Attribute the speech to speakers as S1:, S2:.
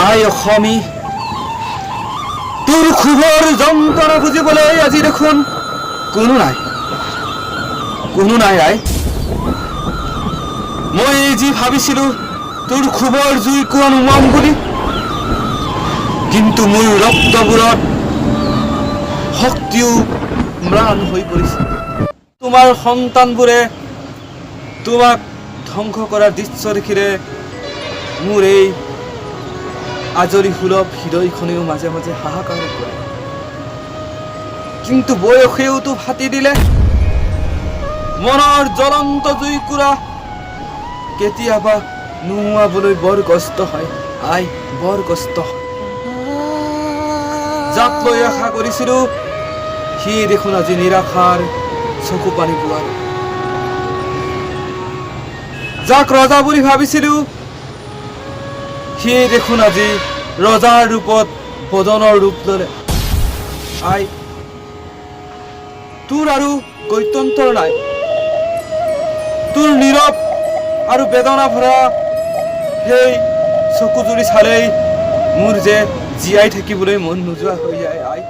S1: আই অসমী, তোৰ ক্ষোভৰ যন্ত্ৰণা বুজিবলৈ আজি দেখোন কোনো নাই, কোনো নাই। আই, মই যি ভাবিছিলো তোৰ ক্ষোভৰ জুই কোৱা নুমাম বুলি, কিন্তু মোৰ ৰক্তবোৰত শক্তিও ম্লান হৈ পৰিছে। তোমাৰ সন্তানবোৰে তোমাক ধ্বংস কৰাৰ দৃশ্য দেখিলে মোৰ এই আজৰি সুলভ হৃদয়খনেও মাজে মাজে হাহাকাৰ কৰে। কিন্তু বয়সেওতো ফাটি দিলে। মনৰ জ্বলন্ত জুইকুৰা কেতিয়াবা নুমুৱাবলৈ বৰ কষ্ট হয় আই, বৰ কষ্ট হয়। যাক লৈ আশা কৰিছিলো, সি দেখোন আজি নিৰাশাৰ চকু পানী বোৱালে। যাক ৰজা বুলি ভাবিছিলো, সি দেখোন আজি ৰজাৰ ৰূপত বদনৰ ৰূপ ললে। আই, তোৰ আৰু গত্যন্তৰ নাই। তোৰ নীৰৱ আৰু বেদনা ভৰা সেই চকুজুৰি চালেই মোৰ যে জীয়াই থাকিবলৈ মন নোযোৱা হৈ যায় আই।